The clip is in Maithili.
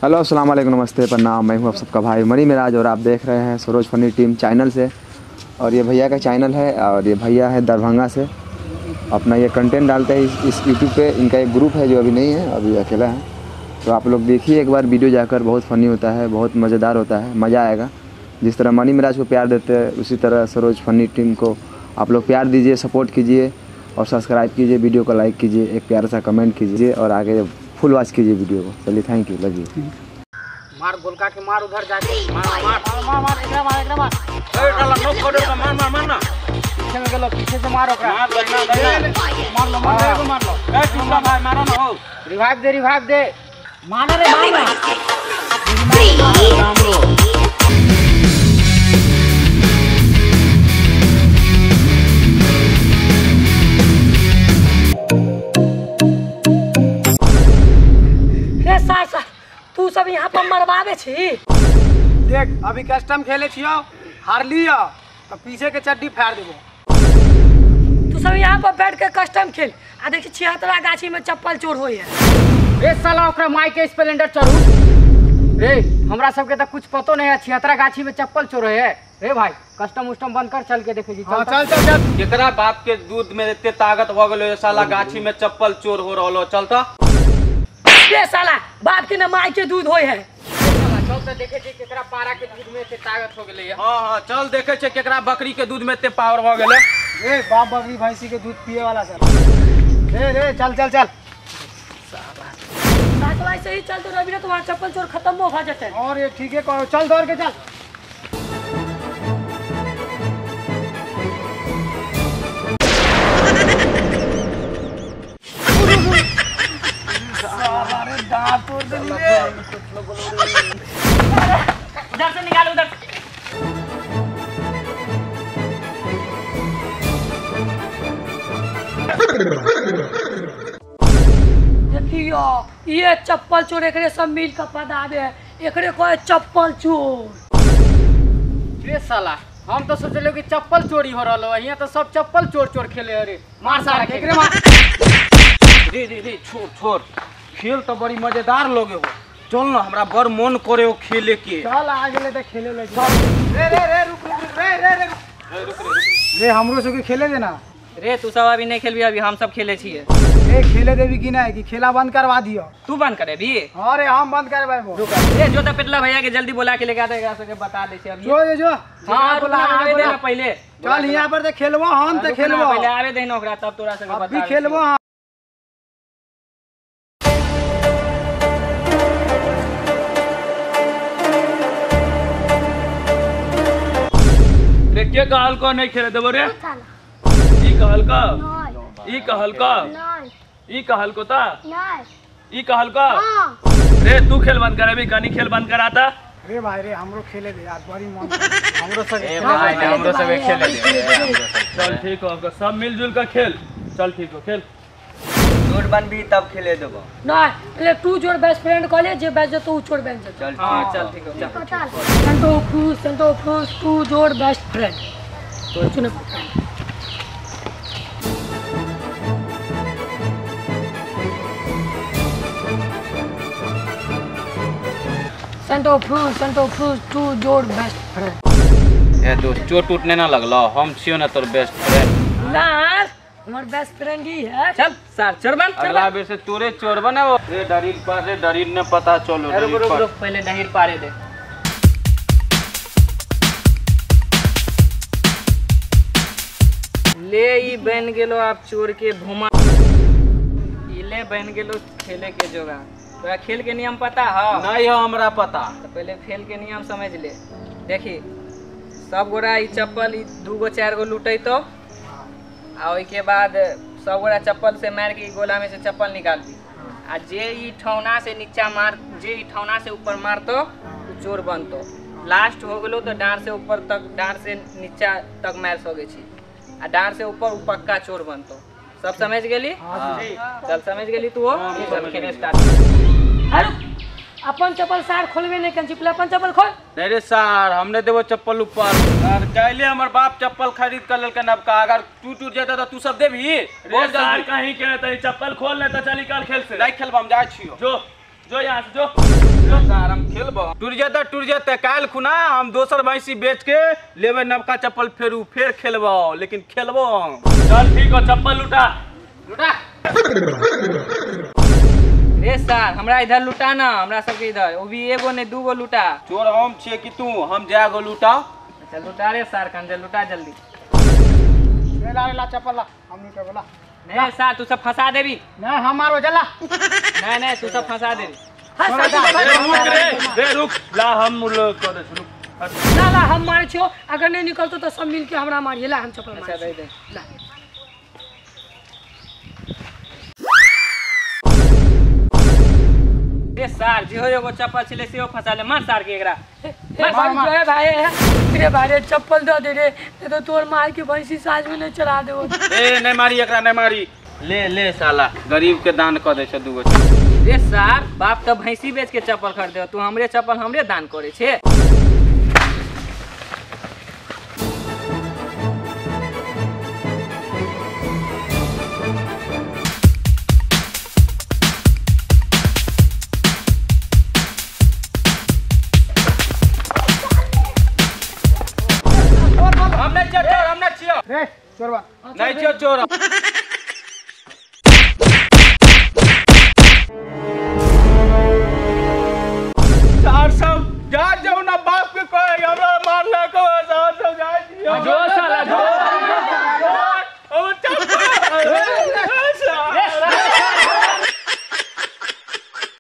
हेलो अस्सलाम वालेकुम, नमस्ते, प्रणाम। मैं हूँ आप सबका भाई मनी मिराज और आप देख रहे हैं सरोज फनी टीम चैनल से। और ये भैया का चैनल है और ये भैया है दरभंगा से, अपना ये कंटेंट डालते हैं इस यूट्यूब पे। इनका एक ग्रुप है जो अभी नहीं है, अभी अकेला है। तो आप लोग देखिए एक बार वीडियो जाकर, बहुत फ़नी होता है, बहुत मज़ेदार होता है, मज़ा आएगा। जिस तरह मनी मिराज को प्यार देते हैं उसी तरह सरोज फनी टीम को आप लोग प्यार दीजिए, सपोर्ट कीजिए और सब्सक्राइब कीजिए, वीडियो को लाइक कीजिए, एक प्यारा सा कमेंट कीजिए और आगे फुल वॉच कीजिए वीडियो को। चलिए, thank you, love you. मार गोलका के मार, उधर जाके मार मार मार मार, एकरा मार, एकरा मार। ए साला नो कोडे का मार मार मार ना, पीछे में गेलो, पीछे से मार ओकरा। मार गन्ना गन्ना मार लो, मार लो, मार लो। ए चुपला भाई मारो ना हो, रिवाइव दे, रिवाइव दे, मार रे मार ना। तू सब यहाँ पर मरवावे छी। देख अभी कस्टम खेले छियो, हार लियो तो पीछे के चड्डी फाड़ देबो। तू सब यहाँ पर बैठ के कस्टम खेल आ देखी 76 गाछी में चप्पल चोर होई है। रे साला ओकरा माई के स्प्लेंडर चढ़ू रे, हमरा सबके त कुछ पतो नहीं है 76 गाछी में चप्पल चोर है। रे भाई कस्टम उस्टम बंद कर, चल के देखे जी। चल चल चल, केकरा बाप के दूध में एते ताकत हो गेलो साला गाछी में चप्पल चोर हो रहलो। चलता ये साला बाप के न माई के दूध होय है। चल त देखे छी केकरा पारा के दूध में एते ताकत हो गेलै। हां हां चल देखे छी केकरा बकरी के दूध में एते पावर हो गेलै। ए बाप बकरी भैंसी के दूध पिए वाला सर। रे रे चल चल चल साला ऐसे ही चल तो रवि रे तुम्हारा चप्पल चोर खत्म हो जते। और ये ठीक है कहो, चल दौड़ के चल। उधर से निकाल, उधर। देखियो ये चप्पल चोर एकरे सब मिल के पदावे है, एकरे कोई चप्पल चोर। रे साला हम तो सोचले कि चप्पल चोरी हो रहलो, यहाँ तो सब चप्पल चोर चोर खेले। अरे मार साला एकरे मार। रे रे रे छोड़ छोड़, खेल तो बड़ी मजेदार लोगे हो। चल ना हमरा बड़ मन करे हो खेले के। चल आ गेले त खेले ले। चल रे रे रे रुक रुक रे रे रे रुक रे रे, हमरो सबके खेले देना। रे तू सब अभी नहीं खेलबी, अभी हम सब खेले छिए। रे खेले देबी कि नहीं कि खेला बंद करवा दियो? तू बंद करेबी? अरे हम बंद करवाबो। रुक रे, जो त पेटला भैया के जल्दी बुला के लेके आ दे, सबके बता दे छी अभी। जो जो हां बुला आवे दे ना पहले। चल यहां पर त खेलबो हम, त खेलबो पहले आवे दे ना ओकरा, तब तोरा सबके बता अभी खेलबो। रे के कहल को नहीं खेले देबो रे? ई कहल का, ई कहल का, ई कहल को ता, ई कहल का। रे तू खेल बंद कर अभी, कनी खेल बंद कराता। रे भाई रे हमरो खेले दे यार, बड़ी मन हमरो सब भाई हमरो सब खेले दे। चल ठीक हो, सब मिलजुल का खेल। चल ठीक हो खेल। जोड़ बनबी तब खेले देबो। नहीं पहले तू जोड़ बेस्ट फ्रेंड कहले, जे बेस्ट जतो उ छोड़ बन जतो। चल हां चल ठीक हो चल। संतो खुश संतो खुश तू जोड़ बेस्ट फ्रेंड तो चुने। संतो खुश संतो खुश तू जोड़ बेस्ट फ्रेंड। ए दोस्त चोट टूटने ना लगलो, हम छियो ना तोर बेस्ट फ्रेंड। ना हमार बेस्ट फ्रेंड ही है। चल सार चोर बन, अगला बेर से तोरे चोर बनाओ। रे डरील पर रे डरील ने पता चलो। रुक रुक रुक, पहले डहीर पारे दे। ले ई बन गेलो आप चोर के भूमा, ई ले बन गेलो खेले के जोगा। तोरा खेल के नियम पता है? नहीं है हमरा पता। तो पहले खेल के नियम समझ ले। देखी सब गोरा ई चप्पल ई 2 गो 4 गो लूटे तो आ ओई के बाद सब गोरा चप्पल से मार के गोला में से चप्पल निकाल दी। आ जे ई ठौना से नीचा मार, जे ई ठौना से ऊपर मारतो उ चोर बनतो। लास्ट हो गेलो तो डांड से ऊपर तक, डांड से नीचा तक मार सके छी, आ डांड से ऊपर उ पक्का चोर बनतो। सब समझ गेली? चल समझ गेली तू हो। चल खेले स्टार्ट। अरे अपन चप्पल सार खोलबे नहीं कन, चिपला अपन चप्पल खोल। नहीं रे सार हमने देबो चप्पल ऊपर। और काइले हमर बाप चप्पल खरीद कर लेलकन, अब का अगर टूट टूट जाता त तू सब देबही? रे सार कहीं के त चप्पल खोल ले त चली कल खेल से। नहीं खेलबो हम, जाय छियो। जो जो यहाँ से जो। सार हम खेलबो टूट जेतै काल्हि खुना हम दोसर भैंसी बेच के लेबै नवका चप्पल फेरू फेर खेलबो, लेकिन खेलबो हम। चल ठीक हो, चप्पल लुटा लुटा। रे सार हमरा इधर लुटा ना, हमरा सबके इधर वो भी एगो नहीं दूगो लुटा। चोर हम छियै कि तू? हम जागो लुटा। अच्छा लुटा रे सार कंजर, लुटा जल्दी। रे ला रे ला चप्पल ला, हम लुटे बोला। नहीं सार तू सब फंसा देबी। नहीं हम मारो जला। नहीं नहीं तू सब फंसा देबी। रुक रे रे रुक, ला हम लोग कर दे रुक। ला ला हम मारे छियो, अगर नहीं निकलतो तो सब मिल के हमरा मारिए। ला हम चप्पल मारे। अच्छा दे दे ला। रे सार जेहो एगो चप्पल छलै सेहो फंसा ले, मार सार के एकरा। मार जो है भाई रे भाई रे चप्पल दे दे रे, नहीं तो तोर मार के भैंसी साँझ में नहीं चला देबो। ए नहीं मारी एकरा, नहीं मारी। ले ले साला गरीब के दान क दे छै दूगो। रे सार बाप तो भैंसी बेच के चप्पल खरीदे, तू हमरे चप्पल हमरे दान करे छे। हम नहीं छियो चोर, हम नहीं छियो। रे चोरवा नहीं छियो चोर।